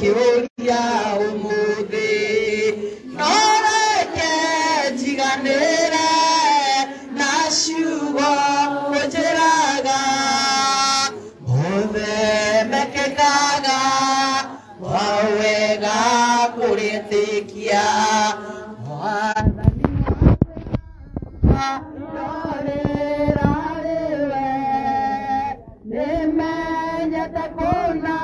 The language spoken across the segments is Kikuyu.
Ndakĩũria ũmũthĩ no reke njiganĩre na ciugo ũnjĩraga mothe mekĩkaga kwa wega kũrĩtĩkia Mwathani wakwa ndorĩra rĩwe nĩmenyete kũna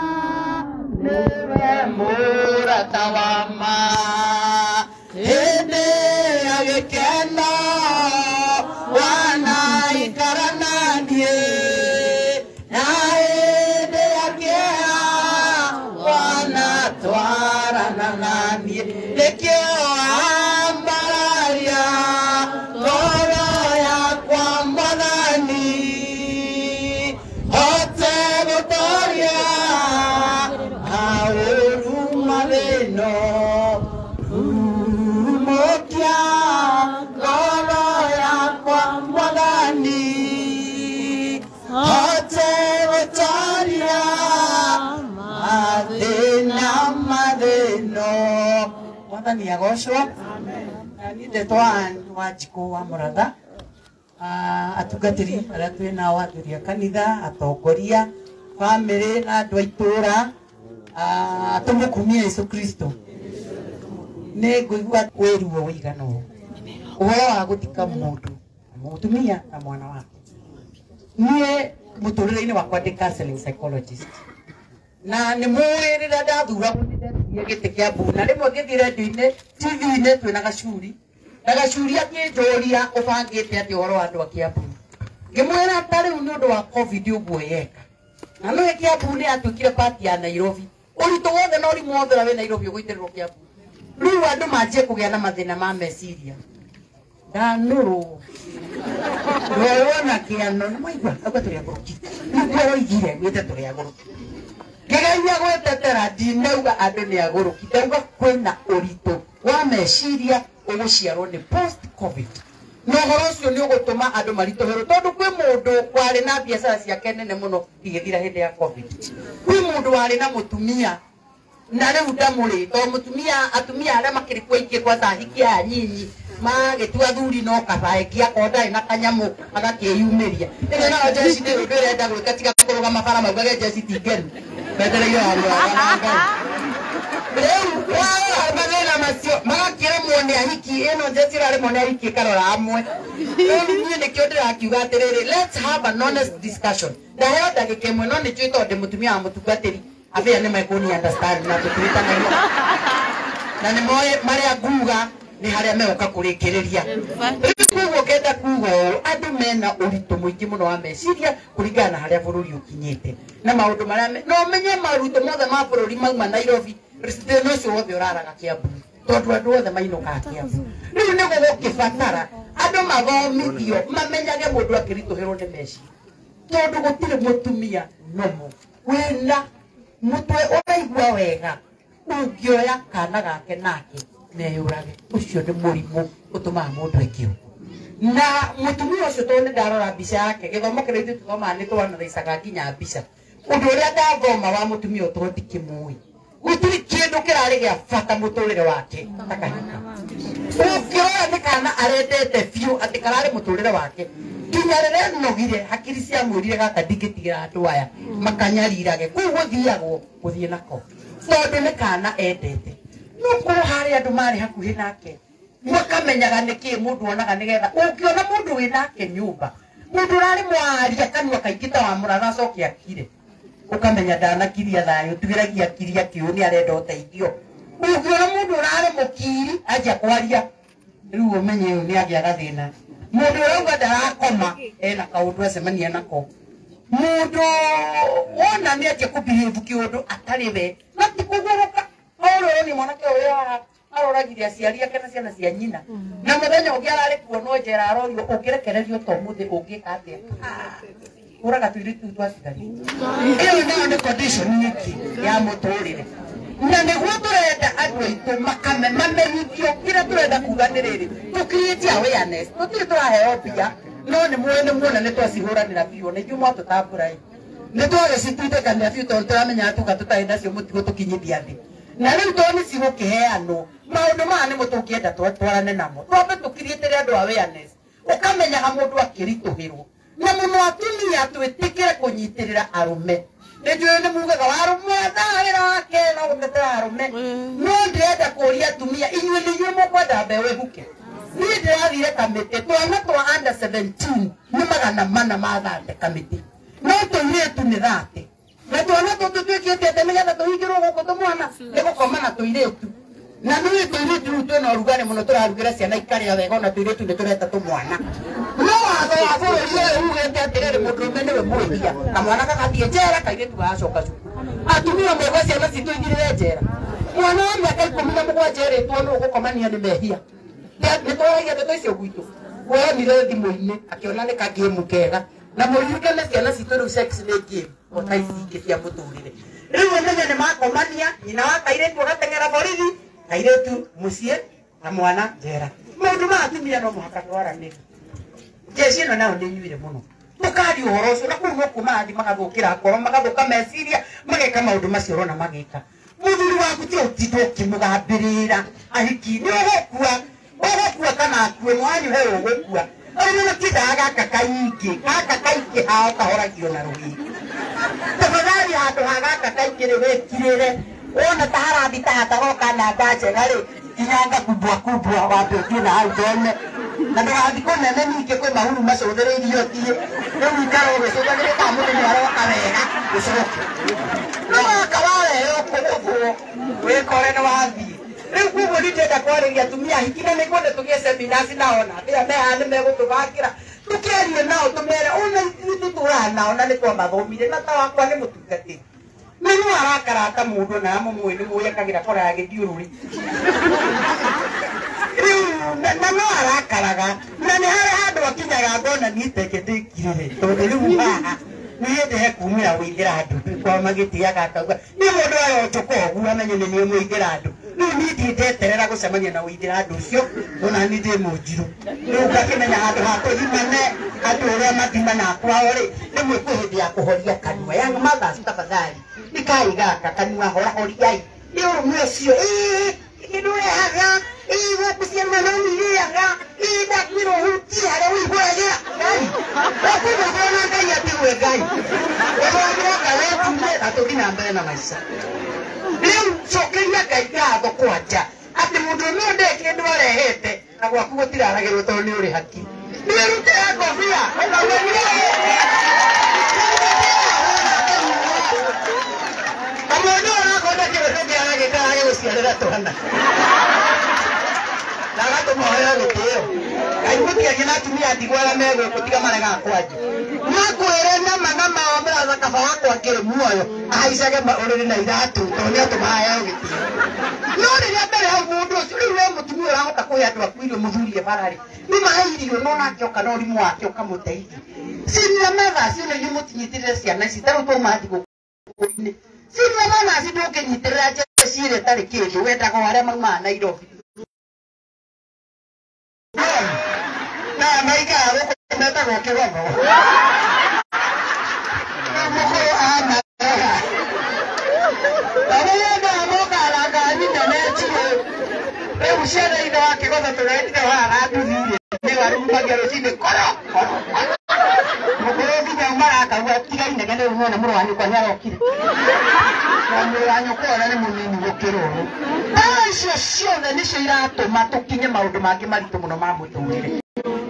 nĩwe mũrata wa ma hĩndĩ ya gĩkeno wanaikara na niĩ na hĩndĩ ya kĩeha wanatwarana na niĩ nĩkĩo ambararia ngoro yakwa Mwathani hote gũtoria maũru mathĩno rurumũkia ngoro yakwa Mwathani hote gũtoria mathĩna mathĩno. Mwathani agocwo. Na niĩ ndetwo Wanjikũ wa Mũratha. Atungatĩri arĩa twĩ nao, athuri a kanitha, atongoria, bamĩrĩ na andũ a itũũra, tũmũkumie Jesũ Kristo. Nĩ ngũigua wĩ ruo wĩigana ũũ ũhoro wa gũthika mũndũ mũtumia na mwana wake. Niĩ mũtũrĩre-inĩ wakwa ndĩ counseling psychologist na nĩ mũĩ rĩrĩa ndathuragwo nĩ ndetirie gĩtĩ kĩa mbu na rĩmwe ngĩthiĩ rendio-inĩ TV-inĩ twĩna Gacuri na Gacuri akĩnjũria ũbangĩte atĩ ũhoro wa andũ a Kiambu ngĩmwĩra ta rĩu nĩ ũndũ wa COVID ũguo yeka na nĩwe Kiambu nĩ yatuĩkire part ya Nairobi ũritũ wothe na ũrimũ wothe ũrĩa wĩ Nairobi ũgũitĩrĩrwo Kiambu rĩu andũ manjie kũgĩa na mathĩna ma meciria ndanũrwo rwona kĩano nĩ mwaigua auga tũrĩ agũrũki nĩguo aroigire gwĩte tũrĩ agũrũki ngĩgeria gwĩtetera ndinauga andũ nĩ agũrũki ndauga kwĩna ũritũ wa meciria ũgũciarwo nĩ post COVID na ũhoro ũcio nĩ ũgũtũma andũ maritũhĩrwo tondũ kwĩ mũndũ warĩ na biacara ciake nene mũno igĩthira hĩndĩ ya COVID kwĩ mũndũ warĩ na mũtumia na rĩu ndamũrĩ tondũ mũtumia atumia arĩa makĩrĩ kuo aingĩ kwanza ahiki aya nyinyi magĩtua athuri no kaba ĩngĩ akorwo ndarĩ na kanyamũ agakĩyumĩria ĩno nayo jeshi nĩ ũndũ ĩrenda gwĩka tiga kũrũgama bara maugage jeshi ti ngenu metereire wa na Ngai rĩu warora mathĩna macio magakĩremwo nĩ ahiki ĩno jeshi ĩraremwo nĩ ahiki ĩkarora amwe rĩu niĩ nĩkĩo ndĩrakiuga atĩrĩrĩ, let's have an honest discussion. Ndaheo ndagĩka ĩmwe no nĩ njũĩ tondũ ndĩ mũtumia wa mũtungatĩri abĩa nĩ mekũni understand na tũtiĩtanagia na nĩ moĩ marĩa nguga nĩ harĩa megũka kũrĩkĩrĩria. Rĩu koguo ngenda kuga ũũ andũ mena ũritũ mũingĩ mũno wa meciria kũringana na harĩa bũrũri ũkinyĩte na maũndũ marĩa no ũmenye maũritũ mothe ma bũrũri mauma Nairobi thĩna ũcio wothe ũraraga Kiambu tondũ andũ othe mainũkaga Kiambu. Rĩu nĩ gũgũkĩbatara andũ mathomithio mamenyage mũndũ akĩritũhĩrwo nĩ meciria tondũ gũtirĩ mũtumia nomo wĩna mũtwe ũraigua wega ũngĩoya kana gake nake neyũrage ũcio nĩ mũrimũ ũtũmaga mũndũ eke ũguo. Na mũtumia ũcio tondũ nĩ ndarora mbica yake gĩthomo kĩrĩa ithuĩ tũthomaga nĩ twanaraicaga nginya mbica ũndũ ũrĩa ndathoma wa mũtumia ũyũ tondũ ndikĩmũĩ gũtirĩ kĩndũ kĩrarĩ gĩa bata mũtũrĩre wake ta kahika ũngĩrora nĩ kana arendete biũ atĩ kararĩ mũtũrĩre wake nginya rĩrĩa nogire hakiri ciamwĩrire gaka ndingĩtigĩra andũ aya makanyarirage kũu gũthiagwo gũthiĩ nako tondũ nĩ kana endete no korwo harĩ andũ marĩ hakuhĩ nake makamenyaga nĩkĩĩ mũndũ onaga nĩgetha ũngĩona mũndũ wĩ nake nyũmba mũndũ ũrarĩ mwaria kanua kaingĩ ta wa mũratha acoke akire ũkamenya ndanakiria thayũ tugĩragia akiria kĩũ nĩ arenda ũteithio ũngĩona mũndũ ũrarĩ mũkiri anjia kwaria rĩu ũmenye ũyũ nĩ agĩa gathĩna mũndũ ũrauga ndarakoma ena kaũndũ acemania nako mũndũ wona nĩ anjia kũbehave kĩũndũ atarĩ we na ti kũgũrũka ũrĩa nĩ mwanake ũrĩa aroragire aciari ake na ciana cia nyina na mũthenya ũngĩ ararĩ kuonwo njera arorio ũngĩrekererio ta ũmũthĩ ũngĩka atĩa ũraga tũirĩtu tũu twatigarire ĩyo nayo nĩ condition ĩngĩ ya mũtũrĩre na nĩguo tũrenda andũ aitũ makame mamenyithio kĩrĩa tũrenda kuga nĩ rĩrĩ tũ create awareness tũtirĩ tũraheo mbia no nĩ muoĩ nĩ muona nĩ twacihũranĩra biũ na ithuĩ mwatũtambũra ĩ Nĩ twagĩcitindĩkania biũ tondũ tũramenya tuga tũtarĩ nacio mũtigo tũkinyithia thĩ. Na rĩu tondũ nĩ cigũkĩheanwo maũndũ maya nĩmo tũngĩenda twarane namo. Twambe tũkiriĩtĩre andũ awareness. Ũkamenyaga mũndũ akĩritũhĩrwo. Na mũno atumia twĩtĩkĩre kũnyitĩrĩra arũme. Nĩ njũĩ nĩ mugaga warũme wĩra wake no gũtetera arũme. No ndĩrenda kũria atumia inyuĩ nĩ inyuĩ mũkwenda mbeũ ĩhuke. Niĩ ndĩrathire kamĩtĩ twana twa under 17 nĩ 400 ma 30 kamĩtĩ. No tũirĩtu nĩ 30. Na twana tũtũ twĩkĩte atĩ nĩgetha tũhingĩrwo gũkũ tũmwana nĩ gũkoma na tũirĩtu. Na nĩ tũirĩtu rĩu twĩna ũrugarĩ mũno tũrarugĩra ciana ikarĩa wega ona tũirĩtu nĩ tũreta tũmwana. No watho wa bũrũri ũyũ ugĩte atĩrĩrĩ mũndũrũme nĩwe mwĩhia kamwana gagathiĩ njera kairĩtu gagacoka cukuru. Atumia megwa ciana citũ igirĩre njera. Mwana wa mĩaka 17 erĩtwo nũ ũgũkomania nĩ mehia. Nĩ twaragia ndeto icio gwitũ. Wonire thimũ-inĩ akĩona nĩ kagĩmu kega. Na mũririkane ciana citũ rĩu sex nĩ game o ta ici ingĩ cia mũtũrĩre. Rĩu ũmenye nĩ makomania nyina wa kairĩtu agateng'era borithi kairĩtu mũciĩ na mwana njera. Maũndũ ma atumia no mũhaka twaranĩrie. Jeshi ĩno nayo nĩ nyuire mũno. Tũkaria ũhoro ũcio na kũu no kuma athi magathũkĩra ngoro magathũka meciria mageka maũndũ macio ũrona magĩka. Mũthuri waku ti ũtinda ũkĩmũgambĩrĩra ahiki nĩ ũgũkua ũgũkua kana akue mwanyu he ũgũkua. Arũme matindaga gaka kaingĩ gaka kaingĩ hao kahoragio na rũhĩ. Tafadhali handũ ha gaka kaingĩ rĩ wĩkirĩre wona ta harathi ta hatagoka namba njega rĩ kinyanga kubwa kubwa wambe ũthiĩ na hau thome. Na ndũgathiĩ kũnene ningĩ kwĩ mahuru macũthĩrĩirio ũthiĩ rĩu ikara ũgĩcũthagĩrĩria kana mũndũ nĩ aroka wega ũcoke. No gaka warehwo kũgũthwo wĩkore nĩ wathiĩ. Rĩu koguo nĩ ndĩrenda kwarĩria atumia ahiki na nĩngwenda tũgĩe seminars nao na arĩa me haha nĩ megũtũbangĩra tũkĩarie nao tũmere ona ithuĩ tũtũraga nao na nĩ twamathomire na ta wakwa nĩ mũtungatĩri. Na no arakarata mũndũ na amũmũĩ nĩ mũĩ ekagĩra kora ya gĩthiũrũrĩ. Rĩu na no arakaraga na nĩ harĩ handũ akinyaga ngona niĩ teke ndĩkirĩre tondũ rĩu haha nĩ hĩndĩ hekumĩra wĩingĩra andũ kwa magĩtĩaga akauga nĩ mũndũ aronjũka ũguo amenye nĩ niĩ mũingĩra andũ. Rĩu niĩ ndindeterera gũcemania na wĩingĩra andũ ũcio ona niĩ ndĩ mũnjirũ. Rĩu ngakĩmenya handũ ha tũthimane andũ ũrĩa mathimanaga kwao rĩ rĩmwe kwĩ hĩndĩ ya kũhoria kanua. Young mothers tafadhali ikai gaka kanua horahoriai nĩ ũrũme ũcio ĩĩ kĩndũ ũrehaga ĩĩ gũkũ ciana no nirĩaga ĩĩ ndakwĩrwo hutie harĩa ũihũragĩra Ngai. Ũkũgũthwo Ngai atigwe Ngai. Ũthomire wĩtume na tũthiĩ na mbere na maica. Rĩu cokeria Ngai ngatho kwanja atĩ mũndũ ũmwe ndĩ kĩndũ arehete na gwaku gũtiraragĩrwo tondũ nĩ ũrĩ haki. Nĩwĩrutĩra ngobia ũkauga mũndũ ũrakonda kĩndũ kĩngĩ aragĩka agĩgũciarĩra twana na agatũma ũheo gĩtĩo. Ngai mũtigagie na atumia ndigwa arĩa me gũkũ tiga maregaga kwanjia. Makwĩre nama na mao mũratha kaba wakwa ngĩrĩ muoyo ahaicage ũrĩrĩ na iratũ tondũ nĩ atũmaga aheo gĩtĩo. No rĩrĩa mbere hau mũndũ ũcio rĩu we mũtumia ũrahota kũhe andũ aku irio mũthuri e bara-rĩ nĩ mahe irio no nake oka na ũrimũ wake ũkamũteithia. Senior mothers ĩno inyuĩ mũtinyitĩrĩre ciana ici ta rĩu twauma thigũkũ-inĩ. Senior mothers ndũngĩnyitĩrĩra jeshi ĩrĩa ĩtarĩ kĩndũ wendaga o arĩa maumaga Nairobi. Na maikaraga gũkũ metagwo kĩgogo. Mũkũrũ amarora. Na rĩrĩa mokaga na ngari nene njirũ rĩu ciana ithe wa kĩgotho tũretire haha na nduthi-rĩ nĩwe arumagia rũcinĩ koro koro. Mũkũrũ nginya marakauga tiga inegene rĩu nĩwona mũrũ wa nyũkwa nĩarokire. Na mũrũ wa nyũkwa ona nĩ mũnini gũkĩra ũyũ. Mbaara icio ciothe nĩcio iratũma tũkinye maũndũ mangĩ maritũ mũno ma mũtũrĩre.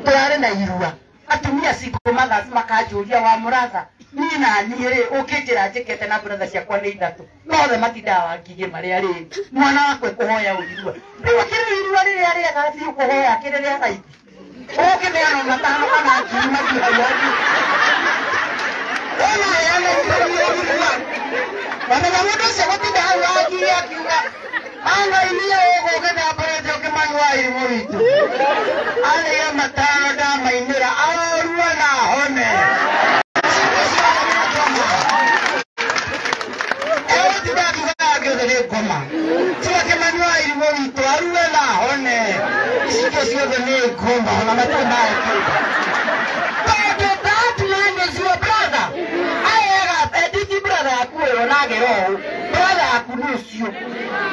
Tũrarĩ na irua atumia single mothers makanjũria wa mũratha niĩ na niĩ rĩ ũkĩnjĩra njĩkete na brother ciakwa nĩ ithatũ nothe matindaga wangigĩ marĩa rĩ mwana wakwa ekũhoya ũirua. Rĩu akĩrĩ irua rĩrĩa rĩega biũ kũhoya akĩrĩ rĩa raithi. Ũkĩneana 5 kana 1000 mathiĩ hau hangĩ. Wona heana irua. Wamenya mũndũ ũcio gũtinda hau wangigĩ akiuga anga inia ũgũgĩthambarĩte ũkĩmanyua irimũ ritũ. Arĩa 5 ndamainĩra arorua na hone. Egũtinda akiuga angĩ othe nĩ ngoma. Tiga kĩmanyua irimũ ritũ arue na hone. Ici ingĩ ciothe nĩ ngoma ona matirĩ mahe kĩndũ. Tondũ that man is your brother. Aega na agera ũũ brother yaku nĩ ũcio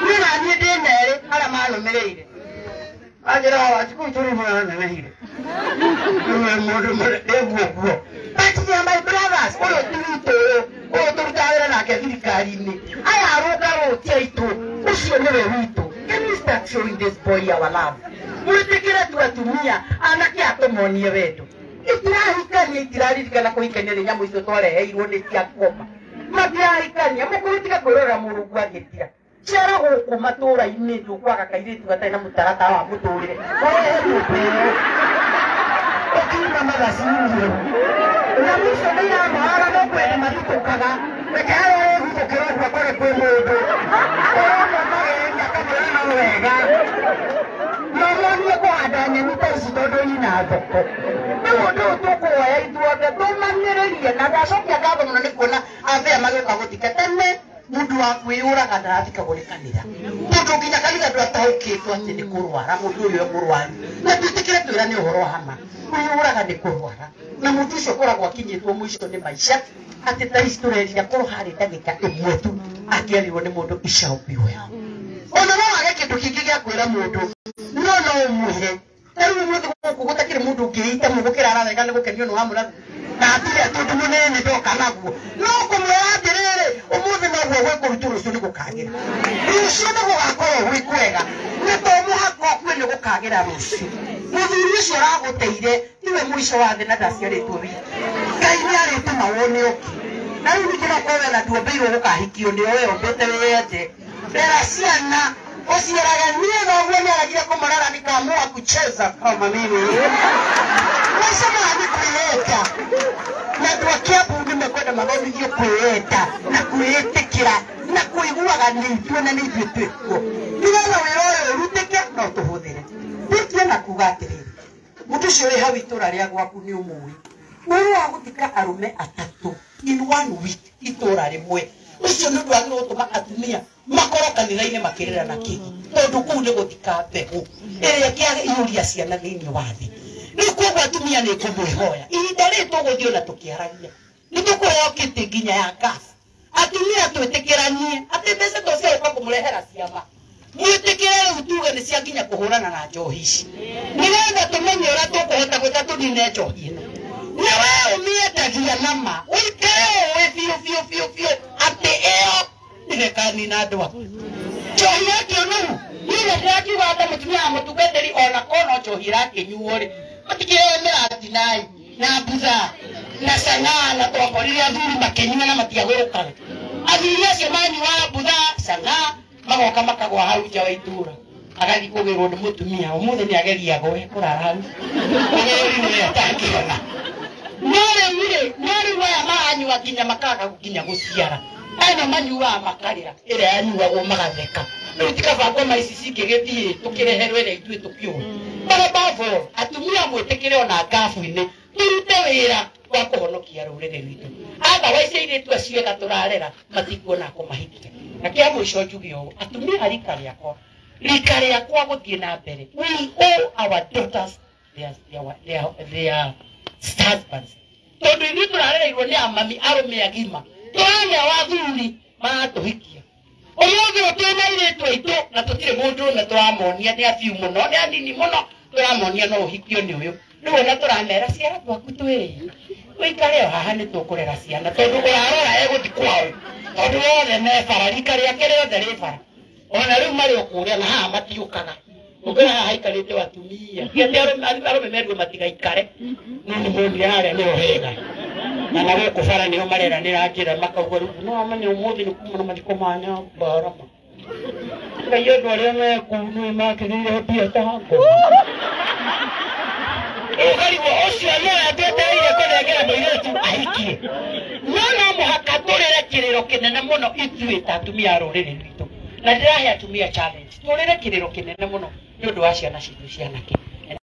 niĩ na niĩ ndĩ merĩ arĩa marũmĩrĩire anjĩra wachukuu tũrĩ mũranenehire mũndũ ndĩguo but they are my brothers ũyũ ti witũ ũyũ tũrutaga wĩra nake thirikari-inĩ aya arũngarũ ti aitũ ũcio nĩwe witũ. Can we start showing this boy our love? Mwĩtĩkĩre tu atumia anake atũmonie wendo itirahikania itiraririkana kũhikania nĩ nyamũ icio twareheirwo nĩ cia ngoma matirahikania mũkũrũ tiga kwĩrorera mũrungu agĩtira ciara gũkũ matũra-inĩ ndũkwaga kairĩtu gatarĩ na mũtaratara wa mũtũrĩre ũrehe nyũmba ĩyo ũkiuma magacinio na mũico nĩ iramahara no kwenda mathitũkaga reke harĩa ĩguthũkĩra ũguo akore kwĩ mũndũ ũrona mageria akamwĩra no wega no monie kũhanda nyeni ta ici tondũ ina thoko rĩu ũndũ ũyũ tũkũwoya ithuothe tũmanĩrĩrie na ndacokia ngatho mũno nĩ kuona athea magĩũka gũthika tene mundu wa kwiyũraga ndarathikagwo nĩ kanitha tondũ nginya kanitha ndwataũkĩtwo atĩ nĩ kũrwara mũndũ ũyũ e mũrwaru na twĩtĩkĩre twĩra nĩ ũhoro wa ma kwiyũraga nĩ kũrwara na mũndũ ũcio ũkoragwo akinyĩtwo mũico nĩ maica atĩ ta ici tũrerira korwo harĩ ndagĩka ĩmwe tu angĩarirwo nĩ mũndũ it shall be well. Ona no wage kĩndũ kĩngĩ gĩa kwĩra mũndũ no no ũmwĩre ta rĩu ũmũthĩ gũkũ gũtakĩrĩ mũndũ ũngĩita mũgũkĩrara wega nĩ gũkenio nĩ wamũra na hatirĩ tũndũ mũnene ndoka naguo no kũmwĩra atĩrĩrĩ ũmũthĩ noguo gwĩkũrutwo rũciũ nĩ gũkagĩra rũciũ nĩ gũgakorwo gwĩ kwega nĩ to mũhaka ũkue nĩ gũkagĩra rũciũ mũthuri ũcio ũragũteire tiwe mũico wa thĩ na ndaciarĩtwo wiki Ngai nĩ arĩtũma wone ũngĩ na rĩu ningĩ no ũkorwo wena nduombĩirwo gũkahikio nĩo we ũmbĩte wĩyende rera ciana ũciarage niĩ thoguo nĩaragire kũmũrera nikaamua kucheza kama mimi maica maya nĩ kwĩyenda na andũ a Kiambu nĩ mekwenda mathomithio kwĩyenda na kwĩĩtĩkĩra na kũiguaga nĩ ithuĩ na nĩ ithuĩ twĩkuo nĩgetha wĩra ũyũ ũrutĩke no tũhũthĩre ndĩtie na kuga atĩrĩrĩ mũndũ ũcio wĩ hau itũra rĩa gwaku nĩ ũmũĩ ũhoro wa gũthika arũme atatũ in one week itũra rĩmwe ũcio nĩ ũndũ wagĩrĩirwo gũtũma atumia makorwo kanitha-inĩ makĩrĩra na kĩgi tondũ kũu nĩ gũthika mbegũ ĩrĩa ĩngĩiyũria ciana thĩinĩ wa thĩ rĩu koguo atumia nĩ ngũmwĩhoya ihinda rĩrĩ tũgũthiĩ ona tũkĩaragia nĩ tũkũheo kĩtĩ nginya ya CAF atumia twĩtĩkĩranie atĩ mbeca to cia gũka kũmũrehera ciama mwĩtĩkĩre rĩu tuge nĩ cia nginya kũhũrana na njohi ici nĩgetha tũmenye ũrĩa tũkũhota gwĩka tũnine njohi ĩno na we ũmĩendagia nama ũikare ũĩ biũ biũ biũ biũ atĩ ĩyo nĩgekanina andũ aku njohi ya kĩũnũhu niĩ ndĩrakiuga ata mũtumia wa mũtungatĩri ona korwo no njohi ĩrakĩnyuo rĩ matikĩheo mĩratinai na mbutha na cang'aa na twakorire athuri makĩnyua na matiagũrũkaga athuri acio manyuaga mbutha cang'aa magoka makagwa hau nja wa itũra agathiĩ kũgĩrwo nĩ mũtumia ũmũthĩ nĩ ageria gwe kũrara hau ũgĩri nĩwe atangĩona no rĩu rĩ no rĩu aya maranyua nginya makaga nginya gũciara aya manyuaga makarĩra ĩrĩa yanyuagwo magatheka rĩu ti kaba ngoma ici cingĩgĩthiĩ tũkĩreherwo ĩrĩa ithuĩ tũkĩũĩ but above all atumia mwĩtĩkĩre ona ngabu-inĩ tũrute wĩra wa kũhonokia rũrĩrĩ rwitũ otherwise airĩtu acio ega tũrarera matikuona kũmahikia na kĩa mũico njuge ũũ atumia a rika rĩakwa gũthiĩ na mbere we owe our daughters their husbands tondũ ithuĩ tũrarereirwo nĩ amami arũme agima tũragĩa wathuri maratũhikia ũmũthĩ ũyũ twĩna airĩtu aitũ na tũtirĩ mũndũ ũmwe tũramonia nĩ abiu mũno nĩ anini mũno tũramonia no ũhikio nĩ ũyũ rĩu ona tũramera ciara twaku twĩrĩ ũikare o haha nĩ tũkũrera ciana tondũ ũrarora egũthiĩ kwao tondũ othe me bara rika rĩake rĩothe rĩ bara ona rĩu marĩ o kũrĩa na haha matiũkaga ũngĩra haha haikarĩte atumia ti atĩ arũme merwo matigaikare no nĩ monire harĩa nĩho hega na na gũkũ bara nĩho mareranĩra njĩra makauga rĩu no amenye ũmũthĩ nĩ kuma na mathiko ma Nyambarama Ngai andũ arĩa me kũu nĩ makĩrĩire mbia ta ngoma ũkarigwo ũcio nĩwe atwetereire kũnengera mũirĩtu ahikie no no mũhaka tũrĩre kĩrĩro kĩnene mũno ithuĩ ta atumia a rũrĩrĩ rwitũ na ndĩrahe atumia challenge tũrĩre kĩrĩro kĩnene mũno nĩ ũndũ wa ciana citũ cianake